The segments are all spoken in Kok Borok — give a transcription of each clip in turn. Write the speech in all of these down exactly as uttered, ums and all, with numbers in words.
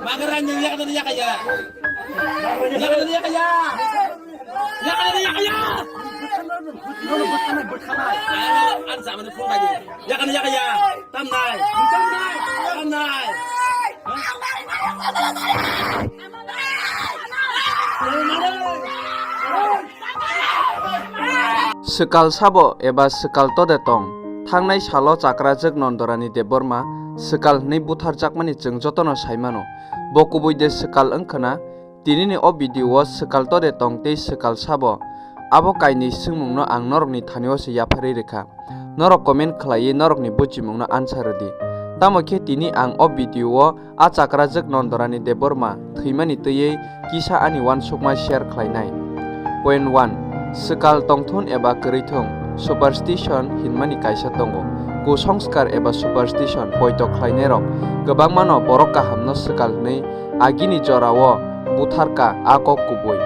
Bagra ni yakna yakaya. Yakna yakaya. Yakna yakaya. Ano, ano, ano, ano, ano, yakna yakaya. Tamnai. Tamnai. Tamnai. Swkal sabo eba swkal tode tong? Thangnai salo chakrajwk Nondorani Debbarma swkal hwnwi butharjakmani chwng jotono sai mano. Bo kubui de swkal wngkha na? Tinini o video o swkal tode tong tei swkal sabo? Abo kainwi swngmungno ang norokni thani-o se yapharwi rwkha. Norok comment khlaiwi norokni buchimungno answer rwdi. Tamo khe tini ang o video o a chakrajwk Nondorani Debbarma thwimani twiwi kisa ani uansukma share khlainai. Point one, swkal tongthun eba kwrwithung, superstition hinmani kaisa tongo. Kusongskar eba superstition poito khlainairok kwbangmano borok kahamno swkal hwnwi agini jorao butharka, a kok kubui.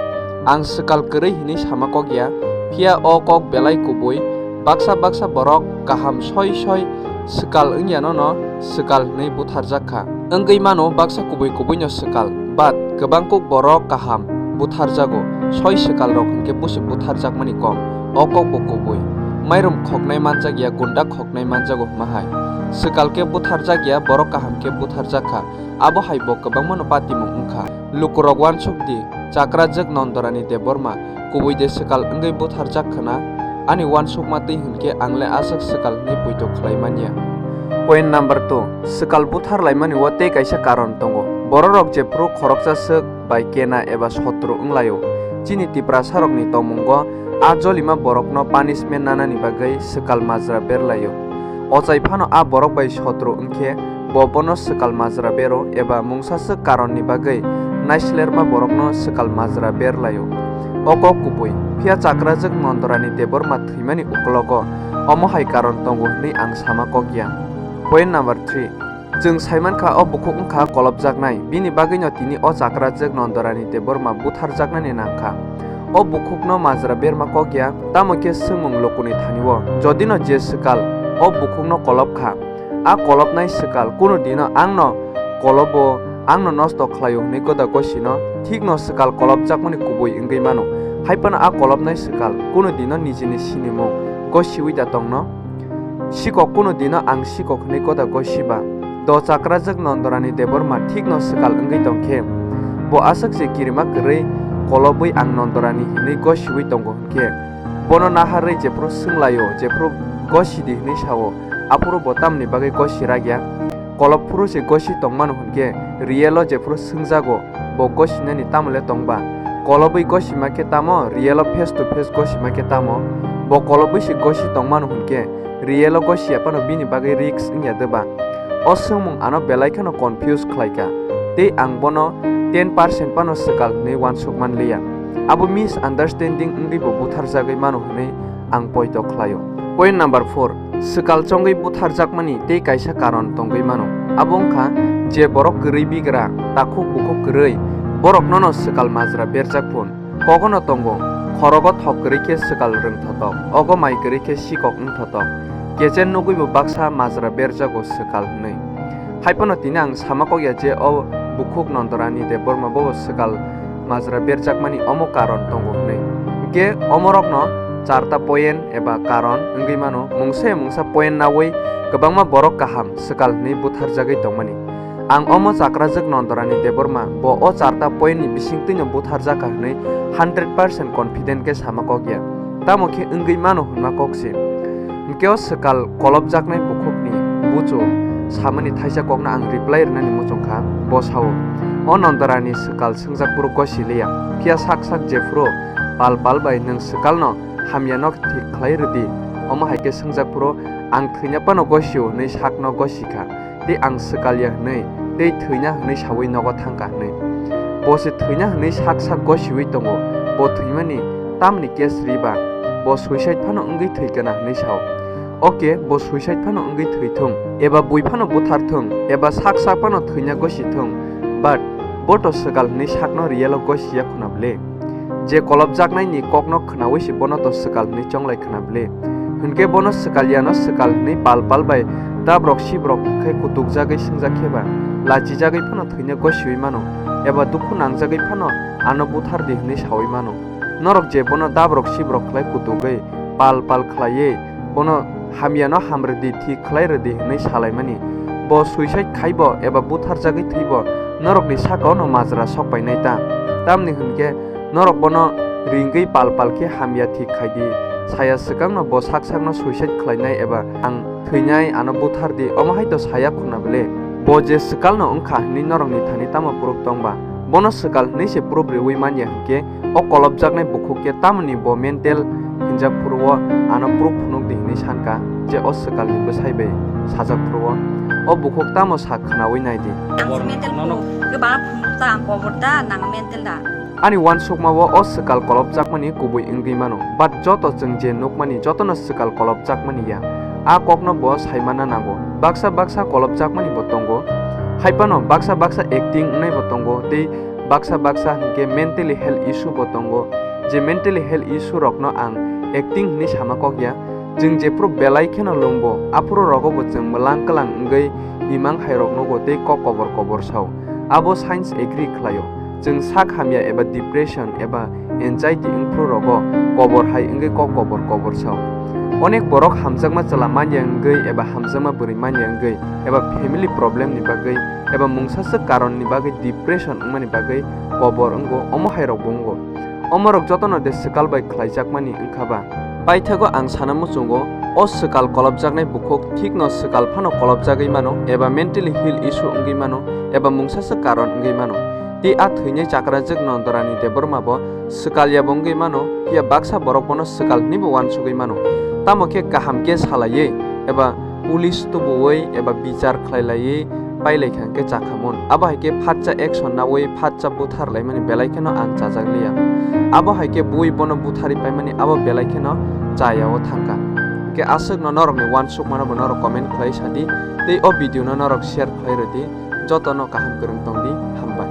Ang swkal kwrwi hwnwi sama kok ya, phiya o kok belai kubui. Baksa baksa borok kaham soi soi swkal wngya no no swkal hwnwi butharjak kha. Wngwi mano baksa kubui kubui no swkal, but kwbang kuk borok kaham butharjago, soi swkal rok hwnkhe busi butharjakmani kom. O kok bo kubui. Mairum khoknai manjak ya, gunda khoknai manjago hwnma hai. Swkal khe butharjak ya, borok kaham khe butharjak kha. Abo hai bo kwbangmano patimung wngkha. Lukurok uansuk di, chakrajwk Nondorani Debbarma kubui de swkal wngwi butharjak khwna? Ani uansukma twi hwnkhe ang le aswk swkal hwnwi poito khlai man ya. Point number two, swkal buthar laimani o tei kaisa karon tongo. Bororok jephru khoroksa swk bai kena eba sotro wng laio. Chini Tiprasarokni tongmungo a jolima borokno punishment nanani bagwi swkal majra ber laio. Ochai phano a borok bai sotro wngkhe bo bono swkal majra bero eba mungsa swk karonni bagwi naislerma borokno swkal majra ber laio. O kok kubui, phiya chakrajwk Nondorani Debbarma thwimani uklogo omo hai karon tongo hwnwi ang sama kok ya. Point number three, chwng sai man kha o bukhuk wng kha kolopjaknai, bini bagwino tini o chakrajwk Nondorani Debbarma butharjaknani nang kha. O bukhukno majra berma kok ya, tamo khe swngmung lukuni thani-o. Jodino je swkal o bukhukno kolop kha, a kolopnai swkal kunu dino angno kolobo, angno nosto khlaio hwnwi goda gosino, thikno swkal kolopjakmani kubui wngwi mano. Hai phano a kolopnai swkal kunu dino nijini sinimung gosiui da tongno? Sikok kunu dino ang sikok hwnwi goda gosi ba? Do chakrajwk Nondorani Debbarma thikno swkal wngwi tong khe, bo aswk se kirima kwrwi kolobwi ang Nondorani hwnwi gosiui tongo hwn khe, bono naharwi jephru swng laio, jephru gosi di hwnwi sao, aphuru bo tamni bagwi gosi rak ya? Kolop phuru se gosi tong mano hwn khe, real o jephru swngjago, bo gosinani tamo le tong ba? Kolobwi gosima khe tamo, real o face to face gosima khe tamo? Bo kolobwi se gosi tong mano hwn khe, real o gosi ya phano bini bagwi risk wng ya de ba? O swngmung ano belai kheno confuse khlai kha, tei ang bono ten percent phano swkal hwnwi uansuk man li ya. Abo misunderstanding wngwi bo butharjagwi mano hwnwi ang poito khlaio. Point number four, swkal chongwi butharjakmani tei kaisa karon tongwi mano. Abo wngkha je borok kwrwi bigra, takhuk bukhuk kwrwi, borokno no swkal majra berjak phun. Kogono tongo, khorogo thok kwrwi khe swkal rwng thotok, ogo mai kwrwi khe sikok wng thotok. Kechen nugwibo baksa majra berjago swkal hwnwi. Hai phano tini ang sama kok ya je o bukhuk Nondorani Debbarma bobo swkal majra berjakmani omo karon tongo hwnwi. Hwnkhe omorokno charta point eba karon wngwi mano, mungsa ya mungsa point naui kwbangma borok kaham swkal hwnwi butharjagwi tongmani. Ang omo chakrajwk Nondorani Debbarma bo o charta point ni bisingtwino butharjak kha hwnwi hundred percent confident khe sama kok ya. Tamo khe wngwi mano hwnma kok se. Hwnkhe o swkal kolopjaknai bukhukni buchu samani thaisa kokno ang reply rwnani muchung kha, bo sao, o Nondorani swkal swngjak phuru gosi liya, phiya sak sak jephuru pal pal bai nwng swkalno hamyano thik khlai rwdi, omo hai khe swngjak phuru ang thwina phano gosio hwnwi sakno gosi kha. Tei ang swkal ya hwnwi tei thwina hwnwi saui nogo thang kha hwnwi. Bo se thwina hwnwi sak sak gosiui tongo, bo thwimani tamni case ri ba? Bo suicide phano wngwi thwi kana hwnwi sao. Oke, bo suicide phano wngwi thwi thung, eba bui phano buthar thung, eba sak sak phano thwina gosi thung, but bo to swkal hwnwi sakno real o gosi ya khuna bwle? Je kolopjaknaini kokno khnaui se bono to swkal hwnwi chonglai khna bwle? Hwnkhe bono swkal yano swkal hwnwi pal pal bai tabrok sibrok khe kutukjagwi swngjak khe ba? lachijagwi phano thwina gosiwi mano, eba dukhu nangjagwi phano ano buthar di hwnwi sawi mano. Norok je bono dabrok sibrok khlai kutugwi pal pal khlaiwi bono hamyano hamrwdi, thik khlai rwdi hwnwi salaimani, bo suicide khaibo eba butharjagwi thwibo norokni sakao'-no majra sok painai ta. Tamni hwn khe norok bono ringwi pal pal khe hamya thik khai di. Saya swkangno bo sak sakno suicide khlainai eba ang thwinai, ano buthar di, omo hai to saya khuna bele. Bo je swkalno wngkha hwnwi norokni thani tamo proof tong ba? Bono swkal hwnwi se proof riwi man ya hwn khe, o kolopjaknai bukhuk khe tamoni bo mental hinjak phuru o ano proof phunuk di hwnwi san kha je o swkalni bwsai bai sajak phuru o. O bukhuk tamo sa khnaui nai di. Ang se mental phuru, kwbangma phunukta ang kobor da, nang mental da. Ani uansukma o, o swkal kolopjakmani kubui wngwi mano, but joto chwng je nukmani jotono swkal kolopjakmani ya, a kokno bo saimana nango. Baksa baksa kolopjakmani bo tongo, haiphano baksa baksa acting wngnai bo tongo, tei baksa baksa hwnkhe mentally health issue bo tongo. Je mentally health issue rokno ang acting hwnwi sama kok ya, chwng jephru belai kheno lwmbo, aphuru rogo bo chwng mwlang kwlang wngwi imang hai rok nugo tei kok kobor kobor sao. Abo science agree khlaio. Chwng sak hamya eba depression eba anxiety wngphru rogo kobor hai wngwi kok kobor kobor sao. Onek borok hamjakma chwla manya wngwi eba hamjakma bwrwi manya wngwi eba family problem ni bagwi eba mungsaswk karon ni bagwi depression wngmani bagwi kobor wngo, omo hai rok bo wngo. Omorok jotono de swkal bai khlaijakmani wngkha ba? Paithago ang sana muchungo, o swkal kolopjaknai bukhuk thikno swkal phano kolopjagwi mano, eba mentally health issue wngwi mano, eba mungsaswk karon wngwi mano. Tei a thwinai chakrajwk Nondorani Debbarma bo swkal ya bo wngwi mano, phiya baksa borok bono swkal hwnwi bo uansugwi mano. Tamo khe kaham khe salaiwi eba police tubuwi eba bichar khlai laiwi pailai kha hwnkhe chakhamun. Abo hai khe phatsa action naui phatsa buthar laimani belai kheno ang chajak liya. Abo hai khe bui bono buthari paimani abo belai kheno chaya o thangkha. Hwnkhe aswkno norokni uansukmano bo norok comment khlai sadi tei o video no norok share khlai rwdi. Jotono kaham kwrwng tongdi, hambai.